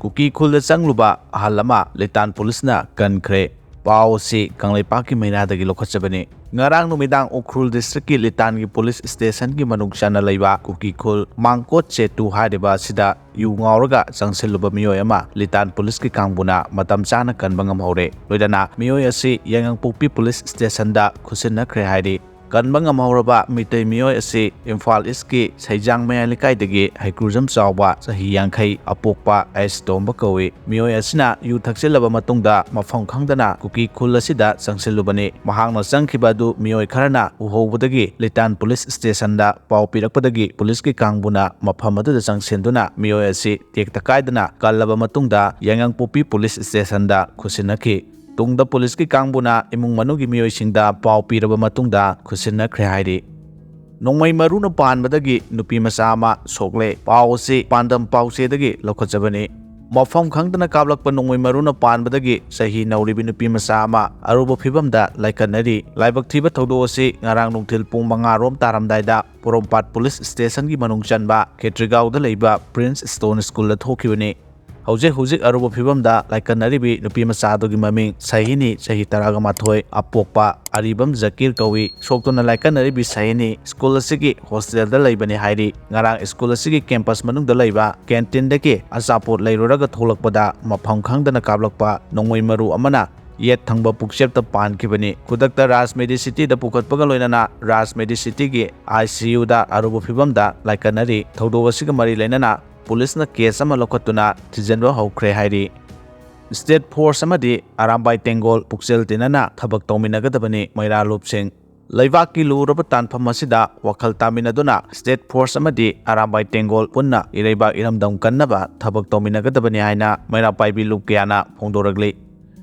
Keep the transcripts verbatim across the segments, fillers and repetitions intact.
ꯀꯨꯀꯤ ꯈꯨꯜꯗ ꯆꯪꯂꯨꯕ ꯑꯍꯜ ꯑꯃ ꯂꯤꯇꯥꯟ ꯄꯨꯂꯤꯁꯅ ꯀꯟꯈ꯭ꯔꯦ꯫ ꯄꯥꯎ ꯑꯁꯤ ꯀꯪꯂꯩꯄꯥꯛꯀꯤ ꯃꯩꯔꯥꯗꯒꯤ ꯂꯧꯈꯠꯆꯕꯅꯤ꯫ ꯉꯔꯥꯡ ꯅꯨꯃꯤꯗꯥꯡ ꯎꯈ꯭ꯔꯨꯜ ꯗꯤꯁꯇ꯭ꯔꯤꯛꯀꯤ ꯂꯤꯇꯥꯟꯒꯤ ꯄꯨꯂꯤꯁ ꯁ꯭ꯇꯦꯁꯟꯒꯤ ꯃꯅꯨꯡ ꯆꯟꯅ ꯂꯩꯕ ꯀꯨꯀꯤ ꯈꯨꯜ ꯃꯥꯡꯀꯣꯠ ꯆꯦꯇꯨ ꯍꯥꯏꯔꯤꯕ ꯑꯁꯤꯗ ꯌꯨ ꯉꯥꯎꯔꯒ ꯆꯪꯁꯤꯜꯂꯨꯕ ꯃꯤꯑꯣꯏ ꯑꯃ ꯂꯤꯇꯥꯟ ꯄꯨꯂꯤꯁꯀꯤ ꯀꯥꯡꯕꯨꯅ ꯃꯇꯝ ꯆꯥꯅ ꯀꯟꯕ ꯉꯝꯍꯧꯔꯦ꯫ ꯂꯣꯏꯅꯅ ꯃꯤꯑꯣꯏ ꯑꯁꯤ ꯌꯥꯏꯉꯪꯄꯣꯛꯄꯤ ꯄꯨꯂꯤꯁ ꯁ꯭ꯇꯦꯁꯟꯗ ꯈꯨꯠꯁꯤꯟꯅꯈ꯭ꯔꯦ ꯍꯥꯏꯔꯤ꯫ ꯀꯟꯕ ꯉꯝꯍꯧꯔꯕ ꯃꯤꯇꯩ ꯃꯤꯑꯣꯏ ꯑꯁꯤ ꯏꯝꯐꯥꯜ ꯏꯁꯀꯤ ꯁꯩꯖꯥꯡ ꯃꯌꯥꯏ ꯂꯩꯀꯥꯏꯗꯒꯤ ꯍꯩꯀ꯭ꯔꯨꯖꯝ ꯆꯥꯎꯕ ꯆꯍꯤ ꯌꯥꯡꯈꯩ ꯑꯄꯣꯛꯄ ꯑꯦꯁ ꯇꯣꯝꯕ ꯀꯧꯏ꯫ ꯃꯤꯑꯣꯏ ꯑꯁꯤꯅ ꯌꯨ ꯊꯛꯆꯤꯜꯂꯕ ꯃꯇꯨꯡꯗ ꯃꯐꯝ ꯈꯪꯗꯅ ꯀꯨꯀꯤ ꯈꯨꯜ ꯑꯁꯤꯗ ꯆꯪꯁꯤꯜꯂꯨꯕꯅꯤ꯫ ꯃꯍꯥꯛꯅ ꯆꯪꯈꯤꯕ ꯑꯗꯨ ꯃꯤꯑꯣꯏ ꯈꯔꯅ ꯎꯍꯧꯕꯗꯒꯤ ꯂꯤꯇꯥꯟ ꯄꯨꯂꯤꯁ ꯁ꯭ꯇꯦꯁꯟꯗ ꯄꯥꯎ ꯄꯤꯔꯛꯄꯗꯒꯤ ꯄꯨꯂꯤꯁꯀꯤ ꯀꯥꯡꯕꯨꯅ ꯃꯐꯝ ꯑꯗꯨꯗ ꯆꯪꯁꯤꯟꯗꯨꯅ ꯃꯤꯑꯣꯏ ꯑꯁꯤ ꯇꯦꯛꯇ ꯀꯥꯏꯗꯅ ꯀꯜꯂꯕ ꯃꯇꯨꯡꯗ ꯌꯥꯏꯉꯪꯄꯣꯛꯄꯤ ꯄꯨꯂꯤꯁ ꯁ꯭ꯇꯦꯁꯟꯗ ꯈꯨꯠꯁꯤꯟꯅꯈꯤ꯫ ꯇꯨꯡꯗ ꯄꯨꯂꯤꯁꯀꯤ ꯀꯥꯡꯕꯨꯅ ꯏꯃꯨꯡ ꯃꯅꯨꯡꯒꯤ ꯃꯤꯑꯣꯏꯁꯤꯡꯗ ꯄꯥꯎ ꯄꯤꯔꯕ ꯃꯇꯨꯡꯗ ꯈꯨꯠꯁꯤꯟꯅꯈ꯭ꯔꯦ ꯍꯥꯏꯔꯤ꯫ ꯅꯣꯡꯃꯩ ꯃꯔꯨꯅ ꯄꯥꯟꯕꯗꯒꯤ ꯅꯨꯄꯤ ꯃꯆꯥ ꯑꯃ ꯁꯣꯛꯂꯦ꯫ ꯄꯥꯎ ꯑꯁꯤ ꯄꯥꯟꯗꯝ ꯄꯥꯎꯆꯦꯗꯒꯤ ꯂꯧꯈꯠꯆꯕꯅꯤ꯫ ꯃꯐꯝ ꯈꯪꯗꯅ ꯀꯥꯞꯂꯛꯄ ꯅꯣꯡꯃꯩ ꯃꯔꯨꯅ ꯄꯥꯟꯕꯗꯒꯤ ꯆꯍꯤ ꯅꯧꯔꯤꯕꯤ ꯅꯨꯄꯤ ꯃꯆꯥ ꯑꯃ ꯑꯔꯨꯕ ꯐꯤꯕꯝꯗ ꯂꯥꯏꯀꯠꯅꯔꯤ꯫ ꯂꯥꯏꯕꯛ ꯊꯤꯕ ꯊꯧꯗꯣꯛ ꯑꯁꯤ ꯉꯔꯥꯡ ꯅꯨꯡꯊꯤꯜ ꯄꯨꯡ ꯃꯉꯥ ꯔꯣꯝ ꯇꯥꯔꯝꯗꯥꯏꯗ ꯄꯣꯔꯣꯝꯄꯥꯠ ꯄꯨꯂꯤꯁ ꯁ꯭ꯇꯦꯁꯟꯒꯤ ꯃꯅꯨꯡ ꯆꯟꯕ ꯈꯦꯇ꯭ꯔꯤꯒꯥꯎꯗ ꯂꯩꯕ ꯄ꯭ꯔꯤꯟꯁ ꯁ꯭ꯇꯣꯟ ꯁ꯭ꯀꯨꯜꯗ ꯊꯣꯛꯈꯤꯕꯅꯤ꯫ ꯍꯧꯖꯤꯛ ꯍꯧꯖꯤꯛ ꯑꯔꯨꯕ ꯐꯤꯕꯝꯗ ꯂꯥꯏꯀꯠꯅꯔꯤꯕꯤ ꯅꯨꯄꯤ ꯃꯆꯥ ꯑꯗꯨꯒꯤ ꯃꯃꯤꯡ ꯁꯍꯤꯅꯤ, ꯆꯍꯤ ꯇꯔꯥꯒ ꯃꯥꯊꯣꯏ, ꯑꯄꯣꯛꯄ ꯑꯔꯤꯕꯝ ꯖꯀꯤꯔ ꯀꯧꯏ꯫ ꯁꯣꯛꯇꯨꯅ ꯂꯥꯏꯀꯠꯅꯔꯤꯕꯤ ꯁꯍꯤꯅꯤ ꯁ꯭ꯀꯨꯜ ꯑꯁꯤꯒꯤ ꯍꯣꯁꯇꯦꯜꯗ ꯂꯩꯕꯅꯤ ꯍꯥꯏꯔꯤ꯫ ꯉꯔꯥꯡ ꯁ꯭ꯀꯨꯜ ꯑꯁꯤꯒꯤ ꯀꯦꯝꯄꯁ ꯃꯅꯨꯡꯗ ꯂꯩꯕ ꯀꯦꯟꯇꯤꯟꯗꯒꯤ ꯑꯆꯥꯄꯣꯠ ꯂꯩꯔꯨꯔꯒ ꯊꯣꯛꯂꯛꯄꯗ ꯃꯐꯝ ꯈꯪꯗꯅ ꯀꯥꯞꯂꯛꯄ ꯅꯣꯡꯃꯩ ꯃꯔꯨ ꯑꯃꯅ ꯌꯦꯠ ꯊꯪꯕ ꯄꯨꯛꯆꯦꯞꯇ ꯄꯥꯟꯈꯤꯕꯅꯤ꯫ ꯈꯨꯗꯛꯇ ꯔꯥꯖ ꯃꯦꯗꯤꯁꯤꯇꯤꯗ ꯄꯨꯈꯠꯄꯒ ꯂꯣꯏꯅꯅ ꯔꯥꯖ ꯃꯦꯗꯤꯁꯤꯇꯤꯒꯤ ꯑꯥꯏ ꯁꯤ ꯌꯨꯗ ꯑꯔꯨꯕ ꯐꯤꯕꯝꯗ ꯂꯥꯏꯀꯠꯅꯔꯤ꯫ ꯊꯧꯗꯣꯛ ꯑꯁꯤꯒ ꯃꯔꯤ ꯂꯩꯅꯅ ꯄꯨꯂꯤꯁꯅ ꯀꯦꯁ ꯑꯃ ꯂꯧꯈꯠꯇꯨꯅ ꯊꯤꯖꯤꯟꯕ ꯍꯧꯈ꯭ꯔꯦ ꯍꯥꯏꯔꯤ꯫ ꯁ꯭ꯇꯦꯠ ꯐꯣꯔꯁ ꯑꯃꯗꯤ ꯑꯔꯥꯝꯕꯥꯏ ꯇꯦꯡꯒꯣꯜ ꯄꯨꯛꯆꯦꯜ ꯇꯤꯟꯅꯅ ꯊꯕꯛ ꯇꯧꯃꯤꯟꯅꯒꯗꯕꯅꯤ꯫ ꯃꯩꯔꯥ ꯂꯨꯞꯁꯤꯡ, ꯂꯩꯕꯥꯛꯀꯤ ꯂꯨꯔꯕ ꯇꯥꯟꯐꯝ ꯑꯁꯤꯗ ꯋꯥꯈꯜ ꯇꯥꯃꯤꯟꯅꯗꯨꯅ ꯁ꯭ꯇꯦꯠ ꯐꯣꯔꯁ ꯑꯃꯗꯤ ꯑꯔꯥꯝꯕꯥꯏ ꯇꯦꯡꯒꯣꯜ ꯄꯨꯟꯅ ꯏꯔꯩꯕꯥꯛ ꯏꯔꯝꯗꯝ ꯀꯟꯅꯕ ꯊꯕꯛ ꯇꯧꯃꯤꯟꯅꯒꯗꯕꯅꯤ ꯍꯥꯏꯅ ꯃꯩꯔꯥ ꯄꯥꯏꯕꯤ ꯂꯨꯞ ꯀꯌꯥꯅ ꯐꯣꯡꯗꯣꯔꯛꯂꯤ꯫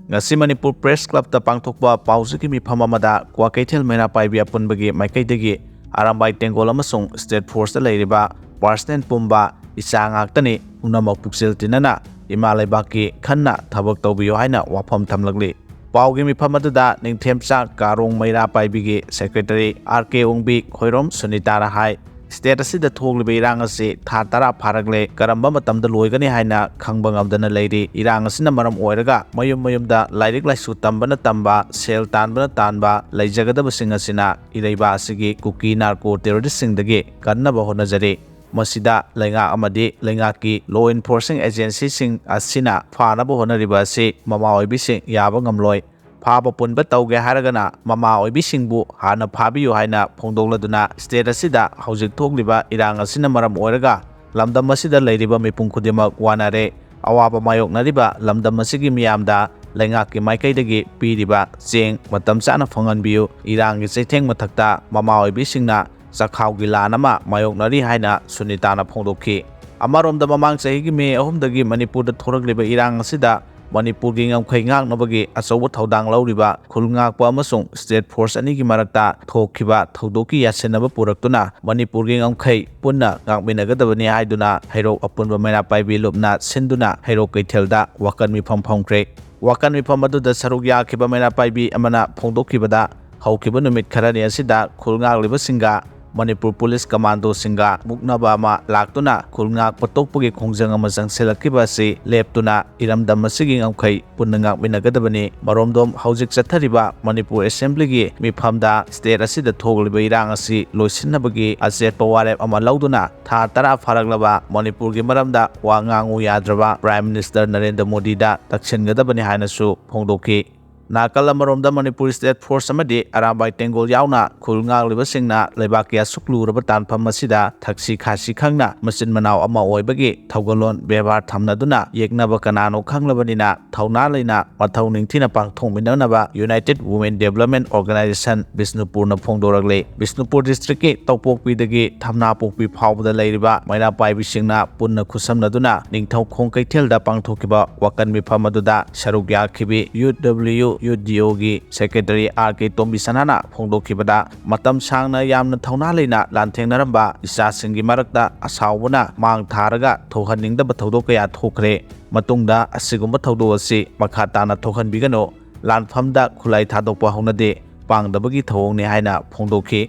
ꯉꯁꯤ ꯃꯅꯤꯄꯨꯔ ꯄ꯭ꯔꯦꯁ ꯀ꯭ꯂꯕꯇ ꯄꯥꯡꯊꯣꯛꯄ ꯄꯥꯎꯆꯦꯒꯤ ꯃꯤꯐꯝ ꯑꯃꯗ ꯀ꯭ꯋꯥꯀꯩꯊꯦꯜ ꯃꯩꯔꯥ ꯄꯥꯏꯕꯤ ꯑꯄꯨꯟꯕꯒꯤ ꯃꯥꯏꯀꯩꯗꯒꯤ ꯑꯔꯥꯝꯕꯥꯏ ꯇꯦꯡꯒꯣꯜ ꯑꯃꯁꯨꯡ ꯁ꯭ꯇꯦꯠ ꯐꯣꯔꯁꯇ ꯂꯩꯔꯤꯕ ꯄꯥꯔꯁꯅꯦꯜ ꯄꯨꯝꯕ ꯏꯆꯥ ꯉꯥꯛꯇꯅꯤ, ꯄꯨꯝꯅꯃꯛ ꯄꯨꯛꯆꯦꯜ ꯇꯤꯟꯅꯅ ꯏꯃꯥ ꯂꯩꯕꯥꯛꯀꯤ ꯈꯟꯅ ꯊꯕꯛ ꯇꯧꯕꯤꯌꯨ ꯍꯥꯏꯅ ꯋꯥꯐꯝ ꯊꯝꯂꯛꯂꯤ꯫ ꯄꯥꯎꯒꯤ ꯃꯤꯐꯝ ꯑꯗꯨꯗ ꯅꯤꯡꯊꯦꯝꯆꯥ ꯀꯥꯔꯣꯡ ꯃꯩꯔꯥ ꯄꯥꯏꯕꯤꯒꯤ ꯁꯦꯀ꯭ꯔꯦꯇꯔꯤ ꯑꯥꯔ ꯀꯦ ꯑꯣꯡꯕꯤ, ꯈꯣꯏꯔꯣꯝ ꯁꯨꯅꯤꯇꯥꯅ ꯍꯥꯏ, ꯁ꯭ꯇꯦꯠ ꯑꯁꯤꯗ ꯊꯣꯛꯂꯤꯕ ꯏꯔꯥꯡ ꯑꯁꯤ ꯊꯥ ꯇꯔꯥ ꯐꯥꯔꯛꯂꯦ, ꯀꯔꯝꯕ ꯃꯇꯝꯗ ꯂꯣꯏꯒꯅꯤ ꯍꯥꯏꯅ ꯈꯪꯕ ꯉꯝꯗꯅ ꯂꯩꯔꯤ꯫ ꯏꯔꯥꯡ ꯑꯁꯤꯅ ꯃꯔꯝ ꯑꯣꯏꯔꯒ ꯃꯌꯨꯝ ꯃꯌꯨꯝꯗ ꯂꯥꯏꯔꯤꯛ ꯂꯥꯏꯁꯨ ꯇꯝꯕꯅ ꯇꯝꯕ, ꯁꯦꯜ ꯇꯥꯟꯕꯅ ꯇꯥꯟꯕ ꯂꯩꯖꯒꯗꯕꯁꯤꯡ ꯑꯁꯤꯅ ꯏꯔꯩꯕꯥꯛ ꯑꯁꯤꯒꯤ ꯀꯨꯀꯤ ꯅꯥꯔꯀꯣ ꯇꯦꯔꯣꯔꯤꯁꯁꯤꯡꯗꯒꯤ ꯀꯟꯅꯕ ꯍꯣꯠꯅꯖꯔꯤ꯫ ꯃꯁꯤꯗ ꯂꯩꯉꯥꯛ ꯑꯃꯗꯤ ꯂꯩꯉꯥꯛꯀꯤ ꯂꯣ ꯏꯟꯐꯣꯔꯁꯤꯡ ꯑꯦꯖꯦꯟꯁꯤꯁꯤꯡ ꯑꯁꯤꯅ ꯐꯥꯅꯕ ꯍꯣꯠꯅꯔꯤꯕ ꯑꯁꯤ ꯃꯃꯥ ꯑꯣꯏꯕꯤꯁꯤꯡ ꯌꯥꯕ ꯉꯝꯂꯣꯏ꯫ ꯐꯥꯕ ꯄꯨꯟꯕ ꯇꯧꯒꯦ ꯍꯥꯏꯔꯒꯅ ꯃꯃꯥ ꯑꯣꯏꯕꯤꯁꯤꯡꯕꯨ ꯍꯥꯟꯅ ꯐꯥꯕꯤꯌꯨ ꯍꯥꯏꯅ ꯐꯣꯡꯗꯣꯛꯂꯗꯨꯅ ꯁ꯭ꯇꯦꯠ ꯑꯁꯤꯗ ꯍꯧꯖꯤꯛ ꯊꯣꯛꯂꯤꯕ ꯏꯔꯥꯡ ꯑꯁꯤꯅ ꯃꯔꯝ ꯑꯣꯏꯔꯒ ꯂꯝꯗꯝ ꯑꯁꯤꯗ ꯂꯩꯔꯤꯕ ꯃꯤꯄꯨꯝ ꯈꯨꯗꯤꯡꯃꯛ ꯋꯥꯅꯔꯦ꯫ ꯑꯋꯥꯕ ꯃꯥꯌꯣꯛꯅꯔꯤꯕ ꯂꯝꯗꯝ ꯑꯁꯤꯒꯤ ꯃꯤꯌꯥꯝꯗ ꯂꯩꯉꯥꯛꯀꯤ ꯃꯥꯏꯀꯩꯗꯒꯤ ꯄꯤꯔꯤꯕ ꯆꯦꯡ ꯃꯇꯝ ꯆꯥꯅ ꯐꯪꯍꯟꯕꯤꯌꯨ꯫ ꯏꯔꯥꯡꯒꯤ ꯆꯩꯊꯦꯡ ꯃꯊꯛꯇ ꯃꯃꯥ ꯑꯣꯏꯕꯤꯁꯤꯡꯅ ꯆꯈꯥꯎꯒꯤ ꯂꯥꯟ ꯑꯃ ꯃꯥꯌꯣꯛꯅꯔꯤ ꯍꯥꯏꯅ ꯁꯨꯅꯤꯇꯥꯅ ꯐꯣꯡꯗꯣꯛꯈꯤ꯫ ꯑꯃꯔꯣꯝꯗ ꯃꯃꯥꯡ ꯆꯍꯤꯒꯤ ꯃꯦ ꯑꯍꯨꯝꯗꯒꯤ ꯃꯅꯤꯄꯨꯔꯗ ꯊꯣꯔꯛꯂꯤꯕ ꯏꯔꯥꯡ ꯑꯁꯤꯗ ꯃꯅꯤꯄꯨꯔꯒꯤ ꯉꯝꯈꯩ ꯉꯥꯛꯅꯕꯒꯤ ꯑꯆꯧꯕ ꯊꯧꯗꯥꯡ ꯂꯧꯔꯤꯕ ꯈꯨꯜ ꯉꯥꯛꯄ ꯑꯃꯁꯨꯡ ꯁ꯭ꯇꯦꯠ ꯐꯣꯔꯁ ꯑꯅꯤꯒꯤ ꯃꯔꯛꯇ ꯊꯣꯛꯈꯤꯕ ꯊꯧꯗꯣꯛꯀꯤ ꯌꯥꯁꯤꯟꯅꯕ ꯄꯨꯔꯛꯇꯨꯅ ꯃꯅꯤꯄꯨꯔꯒꯤ ꯉꯝꯈꯩ ꯄꯨꯟꯅ ꯉꯥꯛꯃꯤꯟꯅꯒꯗꯕꯅꯤ ꯍꯥꯏꯗꯨꯅ ꯍꯩꯔꯣꯛ ꯑꯄꯨꯟꯕ ꯃꯩꯔꯥ ꯄꯥꯏꯕꯤ ꯂꯨꯞꯅ ꯁꯤꯟꯗꯨꯅ ꯍꯩꯔꯣꯛ ꯀꯩꯊꯦꯜꯗ ꯋꯥꯀꯟ ꯃꯤꯐꯝ ꯐꯝꯈ꯭ꯔꯦ꯫ ꯋꯥꯀꯟ ꯃꯤꯐꯝ ꯑꯗꯨꯗ ꯁꯔꯨꯛ ꯌꯥꯈꯤꯕ ꯃꯩꯔꯥ ꯄꯥꯏꯕꯤ ꯑꯃꯅ ꯐꯣꯡꯗꯣꯛꯈꯤꯕꯗ, ꯍꯧꯈꯤꯕ ꯅꯨꯃꯤꯠ ꯈꯔꯅꯤ ꯑꯁꯤꯗ ꯈꯨꯜ ꯉꯥꯛꯂꯤꯕꯁꯤꯡꯒ ꯃꯅꯤꯄꯨꯔ ꯄꯨꯂꯤꯁ ꯀꯃꯥꯟꯗꯣꯁꯤꯡꯒ ꯃꯨꯛꯅꯕ ꯑꯃ ꯂꯥꯛꯇꯨꯅ ꯈꯨꯜ ꯉꯥꯛꯄ ꯇꯣꯛꯄꯒꯤ ꯈꯣꯡꯖꯪ ꯑꯃ ꯆꯪꯁꯤꯜꯂꯛꯈꯤꯕ ꯑꯁꯤ ꯂꯦꯞꯇꯨꯅ ꯏꯔꯝꯗꯝ ꯑꯁꯤꯒꯤ ꯉꯝꯈꯩ ꯄꯨꯟꯅ ꯉꯥꯛꯃꯤꯟꯅꯒꯗꯕꯅꯤ꯫ ꯃꯔꯣꯝꯗꯣꯝ ꯍꯧꯖꯤꯛ ꯆꯠꯊꯔꯤꯕ ꯃꯅꯤꯄꯨꯔ ꯑꯦꯁꯦꯝꯕ꯭ꯂꯤꯒꯤ ꯃꯤꯐꯝꯗ ꯁ꯭ꯇꯦꯠ ꯑꯁꯤꯗ ꯊꯣꯛꯂꯤꯕ ꯏꯔꯥꯡ ꯑꯁꯤ ꯂꯣꯏꯁꯤꯟꯅꯕꯒꯤ ꯑꯆꯦꯠꯄ ꯋꯥꯔꯦꯞ ꯑꯃ ꯂꯧꯗꯨꯅ ꯊꯥ ꯇꯔꯥ ꯐꯥꯔꯛꯂꯕ ꯃꯅꯤꯄꯨꯔꯒꯤ ꯃꯔꯝꯗ ꯋꯥ ꯉꯥꯡꯉꯨ ꯌꯥꯗ꯭ꯔꯕ ꯄ꯭ꯔꯥꯏꯝ ꯃꯤꯅꯤꯁꯇꯔ ꯅꯔꯦꯟꯗ꯭ꯔ ꯃꯣꯗꯤꯗ ꯇꯛꯁꯤꯟꯒꯗꯕꯅꯤ ꯍꯥꯏꯅꯁꯨ ꯐꯣꯡꯗꯣꯛꯈꯤ꯫ ꯅꯥꯀꯜ ꯑꯃꯔꯣꯝꯗ ꯃꯅꯤꯄꯨꯔ ꯁ꯭ꯇꯦꯠ ꯐꯣꯔꯁ ꯑꯃꯗꯤ ꯑꯔꯥꯝꯕꯥꯏ ꯇꯦꯡꯒꯣꯜ ꯌꯥꯎꯅ ꯈꯨꯜ ꯉꯥꯛꯂꯤꯕꯁꯤꯡꯅ ꯂꯩꯕꯥꯛꯀꯤ ꯑꯁꯨꯛ ꯂꯨꯔꯕ ꯇꯥꯟꯐꯝ ꯑꯁꯤꯗ ꯊꯛꯁꯤ ꯈꯥꯁꯤ ꯈꯪꯅ ꯃꯆꯤꯟ ꯃꯅꯥꯎ ꯑꯃ ꯑꯣꯏꯕꯒꯤ ꯊꯧꯒꯜꯂꯣꯟ ꯕꯦꯕꯥꯔ ꯊꯝꯅꯗꯨꯅ ꯌꯦꯛꯅꯕ ꯀꯅꯥꯅꯣ ꯈꯪꯂꯕꯅꯤꯅ ꯊꯧꯅꯥ ꯂꯩꯅ ꯃꯊꯧ ꯅꯤꯡꯊꯤꯅ ꯄꯥꯡꯊꯣꯛꯃꯤꯟꯅꯅꯕ ꯌꯨꯅꯥꯏꯇꯦꯠ ꯋꯨꯃꯦꯟ ꯗꯦꯕꯂꯞꯃꯦꯟ ꯑꯣꯔꯒꯅꯥꯏꯖꯦꯁꯟ ꯕꯤꯁꯅꯨꯄꯨꯔꯅ ꯐꯣꯡꯗꯣꯔꯛꯂꯤ꯫ ꯕꯤꯁꯅꯨꯄꯨꯔ ꯗꯤꯁꯇ꯭ꯔꯤꯛꯀꯤ ꯇꯧꯄꯣꯛꯄꯤꯗꯒꯤ ꯊꯝꯅꯥꯄꯣꯛꯄꯤ ꯐꯥꯎꯕꯗ ꯂꯩꯔꯤꯕ ꯃꯩꯔꯥ ꯄꯥꯏꯕꯤꯁꯤꯡꯅ ꯄꯨꯟꯅ ꯈꯨꯠꯁꯝꯅꯗꯨꯅ ꯅꯤꯡꯊꯧꯈꯣꯡ ꯀꯩꯊꯦꯜꯗ ꯄꯥꯡꯊꯣꯛꯈꯤꯕ ꯋꯥꯀꯟ ꯃꯤꯐꯝ ꯑꯗꯨꯗ ꯁꯔꯨꯛ ꯌꯥꯈꯤꯕꯤ ꯌꯨ ꯗꯕ꯭ꯂꯤꯌꯨ ꯌꯨ ꯗꯤ ꯑꯣꯒꯤ ꯁꯦꯀ꯭ꯔꯦꯇꯔꯤ ꯑꯥꯔ ꯀꯦ ꯇꯣꯝꯕꯤꯁꯅꯥꯅ ꯐꯣꯡꯗꯣꯛꯈꯤꯕꯗ, ꯃꯇꯝ ꯁꯥꯡꯅ ꯌꯥꯝꯅ ꯊꯧꯅꯥ ꯂꯩꯅ ꯂꯥꯟꯊꯦꯡꯅꯔꯝꯕ ꯏꯆꯥꯁꯤꯡꯒꯤ ꯃꯔꯛꯇ ꯑꯁꯥꯎꯕꯅ ꯃꯥꯡ ꯊꯥꯔꯒ ꯊꯣꯛꯍꯟꯅꯤꯡꯗꯕ ꯊꯧꯗꯣꯛ ꯀꯌꯥ ꯊꯣꯛꯈ꯭ꯔꯦ꯫ ꯃꯇꯨꯡꯗ ꯑꯁꯤꯒꯨꯝꯕ ꯊꯧꯗꯣꯛ ꯑꯁꯤ ꯃꯈꯥ ꯇꯥꯅ ꯊꯣꯛꯍꯟꯕꯤꯒꯅꯨ꯫ ꯂꯥꯟꯐꯝꯗ ꯈꯨꯠꯂꯥꯏ ꯊꯥꯗꯣꯛꯄ ꯍꯧꯅꯗꯦ, ꯄꯥꯡꯗꯕꯒꯤ ꯊꯧꯑꯣꯡꯅꯤ ꯍꯥꯏꯅ ꯐꯣꯡꯗꯣꯛꯈꯤ꯫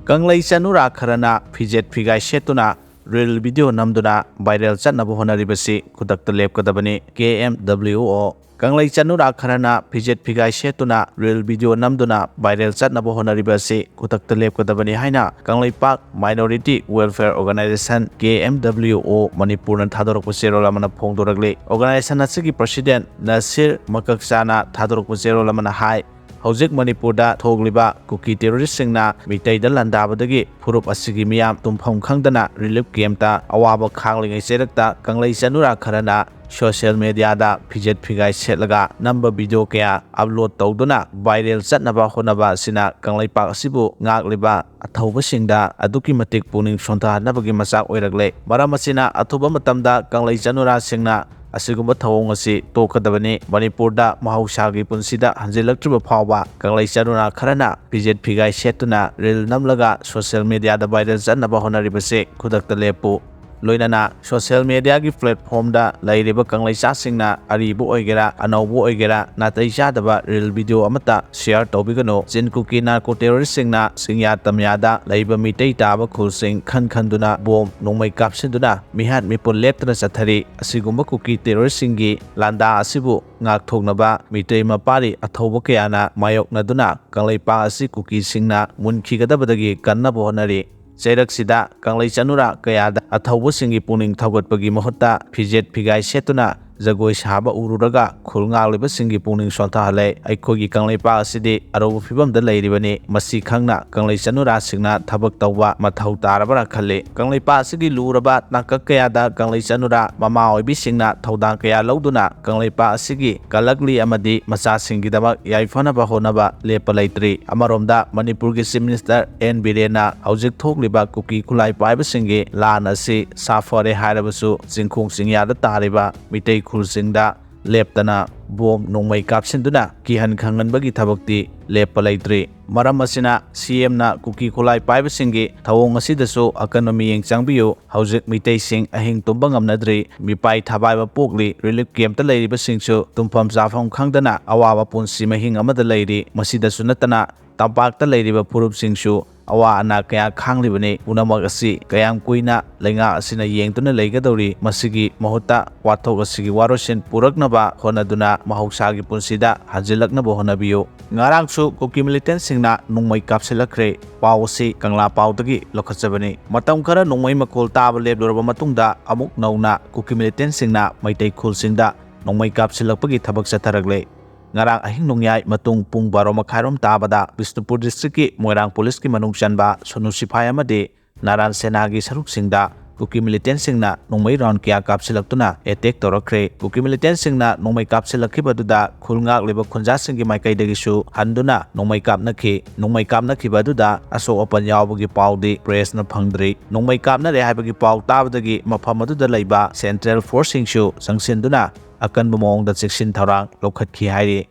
ꯀꯪꯂꯩ ꯆꯅꯨꯔꯥ ꯈꯔꯅ ꯐꯤꯖꯦꯠ ꯐꯤꯒꯥꯏ ꯁꯦꯠꯇꯨꯅ ꯔꯤꯜ ꯚꯤꯗꯤꯑꯣ ꯅꯝꯗꯨꯅ ꯚꯥꯏꯔꯦꯜ ꯆꯠꯅꯕ ꯍꯣꯠꯅꯔꯤꯕꯁꯤ ꯈꯨꯗꯛꯇ ꯂꯦꯞꯀꯗꯕꯅꯤ꯫ ꯀꯦ ꯑꯦꯝ ꯗꯕ꯭ꯂꯤꯎ ꯑꯣ꯫ ꯀꯪꯂꯩ ꯆꯅꯨꯔꯥ ꯈꯔꯅ ꯐꯤꯖꯦꯠ ꯐꯤꯒꯥꯏ ꯁꯦꯠꯇꯨꯅ ꯔꯤꯜ ꯚꯤꯗꯤꯑꯣ ꯅꯝꯗꯨꯅ ꯚꯥꯏꯔꯦꯜ ꯆꯠꯅꯕ ꯍꯣꯠꯅꯔꯤꯕ ꯑꯁꯤ ꯈꯨꯗꯛꯇ ꯂꯦꯞꯀꯗꯕꯅꯤ ꯍꯥꯏꯅ ꯀꯪꯂꯩꯄꯥꯛ Minority Welfare Organization, ꯀꯦ ꯑꯦꯝ ꯗꯕ꯭ꯂꯤꯎ ꯑꯣ, ꯃꯅꯤꯄꯨꯔꯅ ꯊꯥꯗꯣꯔꯛꯄ ꯆꯦꯔꯣꯜ ꯑꯃꯅ ꯐꯣꯡꯗꯣꯔꯛꯂꯤ꯫ Organization ꯑꯁꯤꯒꯤ president ꯅꯁꯤꯔ ꯃꯀꯛꯆꯥꯅ ꯊꯥꯗꯣꯔꯛꯄ ꯆꯦꯔꯣꯜ ꯑꯃꯅ ꯍꯥꯏ, ꯍꯧꯖꯤꯛ ꯃꯅꯤꯄꯨꯔꯗ ꯊꯣꯛꯂꯤꯕ ꯀꯨꯀꯤ terroristꯁꯤꯡꯅ ꯃꯤꯇꯩꯗ ꯂꯥꯟꯗꯥꯕꯗꯒꯤ ꯐꯨꯔꯨꯞ ꯑꯁꯤꯒꯤ ꯃꯤꯌꯥꯝ ꯇꯨꯝꯐꯝ ꯈꯪꯗꯅ relief campꯇ ꯑꯋꯥꯕ ꯈꯥꯡꯂꯤꯉꯩ ꯆꯩꯔꯛꯇ ꯀꯪꯂꯩ ꯆꯅꯨꯔꯥ ꯈꯔꯅ social mediaꯗ ꯐꯤꯖꯦꯠ ꯐꯤꯒꯥꯏ ꯁꯦꯠꯂꯒ ꯅꯝꯕ video ꯀꯌꯥ upload ꯇꯧꯗꯨꯅ viral ꯆꯠꯅꯕ ꯍꯣꯠꯅꯕ ꯑꯁꯤꯅ ꯀꯪꯂꯩꯄꯥꯛ ꯑꯁꯤꯕꯨ ꯉꯥꯛꯂꯤꯕ ꯑꯊꯧꯕꯁꯤꯡꯗ ꯑꯗꯨꯛꯀꯤ ꯃꯇꯤꯛ ꯄꯨꯛꯅꯤꯡ ꯁꯣꯟꯊꯍꯟꯅꯕꯒꯤ ꯃꯆꯥꯛ ꯑꯣꯏꯔꯛꯂꯦ꯫ ꯃꯔꯝ ꯑꯁꯤꯅ ꯑꯊꯨꯕ ꯃꯇꯝꯗ ꯀꯪꯂꯩ ꯆꯅꯨꯔꯥꯁꯤꯡꯅ ꯑꯁꯤꯒꯨꯝꯕ ꯊꯧꯑꯣꯡ ꯑꯁꯤ ꯇꯣꯛꯀꯗꯕꯅꯤ꯫ ꯃꯅꯤꯄꯨꯔꯗ ꯃꯍꯧꯁꯥꯒꯤ ꯄꯨꯟꯁꯤꯗ ꯍꯟꯖꯤꯜꯂꯛꯇ꯭ꯔꯤꯕ ꯐꯥꯎꯕ ꯀꯪꯂꯩ ꯆꯅꯨꯔꯥ ꯈꯔꯅ ꯐꯤꯖꯦꯠ ꯐꯤꯒꯥꯏ ꯁꯦꯠꯇꯨꯅ ꯔꯤꯜ ꯅꯝꯂꯒ social mediaꯗ viral ꯆꯠꯅꯕ ꯍꯣꯠꯅꯔꯤꯕꯁꯤ ꯈꯨꯗꯛꯇ ꯂꯦꯞꯄꯨ꯫ ꯂꯣꯏꯅꯅ social mediaꯒꯤ platformꯗ ꯂꯩꯔꯤꯕ ꯀꯪꯂꯩꯆꯥꯁꯤꯡꯅ ꯑꯔꯤꯕ ꯑꯣꯏꯒꯦꯔꯥ, ꯑꯅꯧꯕ ꯑꯣꯏꯒꯦꯔꯥ, ꯅꯥꯇꯩ ꯆꯥꯗꯕ ꯔꯤꯜ ꯚꯤꯗꯤꯑꯣ ꯑꯃꯠꯇ share ꯇꯧꯕꯤꯒꯅꯨ꯫ ꯆꯤꯟ ꯀꯨꯀꯤ narco terroristꯁꯤꯡꯅ ꯆꯤꯡꯌꯥ ꯇꯝꯌꯥꯗ ꯂꯩꯕ ꯃꯤꯇꯩ ꯇꯥꯕ ꯈꯨꯜꯁꯤꯡ ꯈꯟ ꯈꯟꯗꯨꯅ ꯕꯣꯝ ꯅꯣꯡꯃꯩ ꯀꯥꯞꯁꯤꯟꯗꯨꯅ ꯃꯤꯍꯥꯠ ꯃꯤꯄꯨꯟ ꯂꯦꯞꯇꯅ ꯆꯠꯊꯔꯤ꯫ ꯑꯁꯤꯒꯨꯝꯕ ꯀꯨꯀꯤ terroristꯁꯤꯡꯒꯤ ꯂꯥꯟꯗꯥ ꯑꯁꯤꯕꯨ ꯉꯥꯛꯊꯣꯛꯅꯕ ꯃꯤꯇꯩ ꯃꯄꯥꯔꯤ ꯑꯊꯧꯕ ꯀꯌꯥꯅ ꯃꯥꯌꯣꯛꯅꯗꯨꯅ ꯀꯪꯂꯩꯄꯥꯛ ꯑꯁꯤ ꯀꯨꯀꯤꯁꯤꯡꯅ ꯃꯨꯟꯈꯤꯒꯗꯕꯗꯒꯤ ꯀꯟꯅꯕ ꯍꯣꯠꯅꯔꯤ꯫ ꯆꯩꯔꯛꯁꯤꯗ ꯀꯪꯂꯩ ꯆꯅꯨꯔꯥ ꯀꯌꯥꯗ ꯑꯊꯧꯕꯁꯤꯡꯒꯤ ꯄꯨꯛꯅꯤꯡ ꯊꯧꯒꯠꯄꯒꯤ ꯃꯍꯨꯠꯇ ꯐꯤꯖꯦꯠ ꯐꯤꯒꯥꯏ ꯁꯦꯠꯇꯨꯅ ꯖꯒꯣꯏ ꯁꯥꯕ ꯎꯔꯨꯔꯒ ꯈꯨꯜ ꯉꯥꯛꯂꯤꯕꯁꯤꯡꯒꯤ ꯄꯨꯛꯅꯤꯡ ꯁꯣꯟꯊꯍꯜꯂꯦ꯫ ꯑꯩꯈꯣꯏꯒꯤ ꯀꯪꯂꯩꯄꯥꯛ ꯑꯁꯤꯗꯤ ꯑꯔꯧꯕ ꯐꯤꯕꯝꯗ ꯂꯩꯔꯤꯕꯅꯤ꯫ ꯃꯁꯤ ꯈꯪꯅ ꯀꯪꯂꯩ ꯆꯅꯨꯔꯥꯁꯤꯡꯅ ꯊꯕꯛ ꯇꯧꯕ ꯃꯊꯧ ꯇꯥꯔꯕ꯭ꯔꯥ ꯈꯜꯂꯤ꯫ ꯀꯪꯂꯩꯄꯥꯛ ꯑꯁꯤꯒꯤ ꯂꯨꯔꯕ ꯇꯥꯡꯀꯛ ꯀꯌꯥꯗ ꯀꯪꯂꯩ ꯆꯅꯨꯔꯥ ꯃꯃꯥ ꯑꯣꯏꯕꯤꯁꯤꯡꯅ ꯊꯧꯗꯥꯡ ꯀꯌꯥ ꯂꯧꯗꯨꯅ ꯀꯪꯂꯩꯄꯥꯛ ꯑꯁꯤꯒꯤ ꯀꯂꯛꯂꯤ ꯑꯃꯗꯤ ꯃꯆꯥꯁꯤꯡꯒꯤꯗꯃꯛ ꯌꯥꯏꯐꯅꯕ ꯍꯣꯠꯅꯕ ꯂꯦꯞꯄ ꯂꯩꯇ꯭ꯔꯤ꯫ ꯑꯃꯔꯣꯝꯗ ꯃꯅꯤꯄꯨꯔꯒꯤ Chief Minister ꯑꯦꯟ ꯕꯤꯔꯦꯟꯅ ꯍꯧꯖꯤꯛ ꯊꯣꯛꯂꯤꯕ ꯀꯨꯀꯤ ꯈꯨꯠꯂꯥꯏ ꯄꯥꯏꯕꯁꯤꯡꯒꯤ ꯂꯥꯟ ꯑꯁꯤ ꯁꯥꯐꯔꯦ ꯍꯥꯏꯔꯕꯁꯨ ꯆꯤꯡꯈꯣꯡ ꯆꯤꯡꯌꯥꯗ ꯇꯥꯔꯤꯕ ꯃꯤꯇꯩ ꯈꯨꯜꯁꯤꯡꯗ ꯂꯦꯞꯇꯅ ꯕꯣꯝ ꯅꯣꯡꯃꯩ ꯀꯥꯞꯁꯤꯟꯗꯨꯅ ꯀꯤꯍꯟ ꯈꯪꯍꯟꯕꯒꯤ ꯊꯕꯛꯇꯤ ꯂꯦꯞꯄ ꯂꯩꯇ꯭ꯔꯤ꯫ ꯃꯔꯝ ꯑꯁꯤꯅ ꯁꯤ ꯑꯦꯝꯅ ꯀꯨꯀꯤ ꯈꯨꯠꯂꯥꯏ ꯄꯥꯏꯕꯁꯤꯡꯒꯤ ꯊꯧꯑꯣꯡ ꯑꯁꯤꯗꯁꯨ ꯑꯀꯟꯕ ꯃꯤꯠꯌꯦꯡ ꯆꯪꯕꯤꯌꯨ꯫ ꯍꯧꯖꯤꯛ ꯃꯤꯇꯩꯁꯤꯡ ꯑꯍꯤꯡ ꯇꯨꯝꯕ ꯉꯝꯅꯗ꯭ꯔꯤ꯫ ꯃꯤꯄꯥꯏ ꯊꯕꯥꯏꯕ ꯄꯣꯛꯂꯤ꯫ Relief campꯇ ꯂꯩꯔꯤꯕꯁꯤꯡꯁꯨ ꯇꯨꯝꯐꯝ ꯆꯥꯐꯝ ꯈꯪꯗꯅ ꯑꯋꯥꯕ ꯄꯨꯟꯁꯤ ꯃꯍꯤꯡ ꯑꯃꯗ ꯂꯩꯔꯤ꯫ ꯃꯁꯤꯗꯁꯨ ꯅꯠꯇꯅ ꯇꯝꯄꯥꯛꯇ ꯂꯩꯔꯤꯕ ꯐꯨꯔꯨꯞꯁꯤꯡꯁꯨ ꯑꯋꯥ ꯑꯅꯥ ꯀꯌꯥ ꯈꯥꯡꯂꯤꯕꯅꯤ꯫ ꯄꯨꯝꯅꯃꯛ ꯑꯁꯤ ꯀꯌꯥꯝ ꯀꯨꯏꯅ ꯂꯩꯉꯥꯛ ꯑꯁꯤꯅ ꯌꯦꯡꯗꯨꯅ ꯂꯩꯒꯗꯧꯔꯤ? ꯃꯁꯤꯒꯤ ꯃꯍꯨꯠꯇ ꯋꯥꯊꯣꯛ ꯑꯁꯤꯒꯤ ꯋꯥꯔꯣꯏꯁꯤꯟ ꯄꯨꯔꯛꯅꯕ ꯍꯣꯠꯅꯗꯨꯅ ꯃꯍꯧꯁꯥꯒꯤ ꯄꯨꯟꯁꯤꯗ ꯍꯟꯖꯤꯜꯂꯛꯅꯕ ꯍꯣꯠꯅꯕꯤꯌꯨ꯫ ꯉꯔꯥꯡꯁꯨ ꯀꯨꯀꯤ ꯃꯤꯂꯤꯇꯦꯟꯁꯤꯡꯅ ꯅꯣꯡꯃꯩ ꯀꯥꯞꯁꯤꯜꯂꯛꯈ꯭ꯔꯦ꯫ ꯄꯥꯎ ꯑꯁꯤ ꯀꯪꯂꯥ ꯄꯥꯎꯗꯒꯤ ꯂꯧꯈꯠꯆꯕꯅꯤ꯫ ꯃꯇꯝ ꯈꯔ ꯅꯣꯡꯃꯩ ꯃꯈꯣꯜ ꯇꯥꯕ ꯂꯦꯞꯂꯨꯔꯕ ꯃꯇꯨꯡꯗ ꯑꯃꯨꯛ ꯅꯧꯅ ꯀꯨꯀꯤ ꯃꯤꯂꯤꯇꯦꯟꯁꯤꯡꯅ ꯃꯩꯇꯩ ꯈꯨꯜꯁꯤꯡꯗ ꯅꯣꯡꯃꯩ ꯀꯥꯞꯁꯤꯜꯂꯛꯄꯒꯤ ꯊꯕꯛ ꯆꯠꯊꯔꯛꯂꯦ꯫ ꯉꯔꯥꯡ ꯑꯍꯤꯡ ꯅꯣꯡꯌꯥꯏ ꯃꯇꯨꯡ ꯄꯨꯡ ꯕꯥꯔꯣ ꯃꯈꯥꯏꯔꯣꯝ ꯇꯥꯕꯗ ꯕꯤꯁꯅꯨꯄꯨꯔ ꯗꯤꯁꯇ꯭ꯔꯤꯛꯀꯤ ꯃꯣꯏꯔꯥꯡ ꯄꯨꯂꯤꯁꯀꯤ ꯃꯅꯨꯡ ꯆꯟꯕ ꯁꯣꯅꯨ ꯁꯤꯐꯥꯏ ꯑꯃꯗꯤ ꯅꯥꯔꯥꯟ ꯁꯦꯅꯥꯒꯤ ꯁꯔꯨꯛꯁꯤꯡꯗ ꯀꯨꯀꯤ ꯃꯤꯂꯤꯇꯦꯟꯁꯤꯡꯅ ꯅꯣꯡꯃꯩ ꯔꯥꯎꯟ ꯀꯌꯥ ꯀꯥꯞꯁꯤꯜꯂꯛꯇꯨꯅ ꯑꯦꯇꯦꯛ ꯇꯧꯔꯛꯈ꯭ꯔꯦ꯫ ꯀꯨꯀꯤ ꯃꯤꯂꯤꯇꯦꯟꯁꯤꯡꯅ ꯅꯣꯡꯃꯩ ꯀꯥꯞꯁꯤꯜꯂꯛꯈꯤꯕ ꯑꯗꯨꯗ ꯈꯨꯜ ꯉꯥꯛꯂꯤꯕ ꯈꯨꯟꯖꯥꯁꯤꯡꯒꯤ ꯃꯥꯏꯀꯩꯗꯒꯤꯁꯨ ꯍꯟꯗꯨꯅ ꯅꯣꯡꯃꯩ ꯀꯥꯞꯅꯈꯤ꯫ ꯅꯣꯡꯃꯩ ꯀꯥꯞꯅꯈꯤꯕ ꯑꯗꯨꯗ ꯑꯁꯣꯛ ꯑꯄꯟ ꯌꯥꯎꯕꯒꯤ ꯄꯥꯎꯗꯤ ꯄ꯭ꯔꯦꯁꯅ ꯐꯪꯗ꯭ꯔꯤ꯫ ꯅꯣꯡꯃꯩ ꯀꯥꯞꯅꯔꯦ ꯍꯥꯏꯕꯒꯤ ꯄꯥꯎ ꯇꯥꯕꯗꯒꯤ ꯃꯐꯝ ꯑꯗꯨꯗ ꯂꯩꯕ ꯁꯦꯟꯇ꯭ꯔꯦꯜ ꯐꯣꯔꯁꯁꯤꯡꯁꯨ ꯆꯪꯁꯤꯟꯗꯨꯅ ꯑꯀꯟꯕ ꯃꯑꯣꯡꯗ ꯆꯦꯛꯁꯤꯟ ꯊꯧꯔꯥꯡ ꯂꯧꯈꯠꯈꯤ ꯍꯥꯏꯔꯤ꯫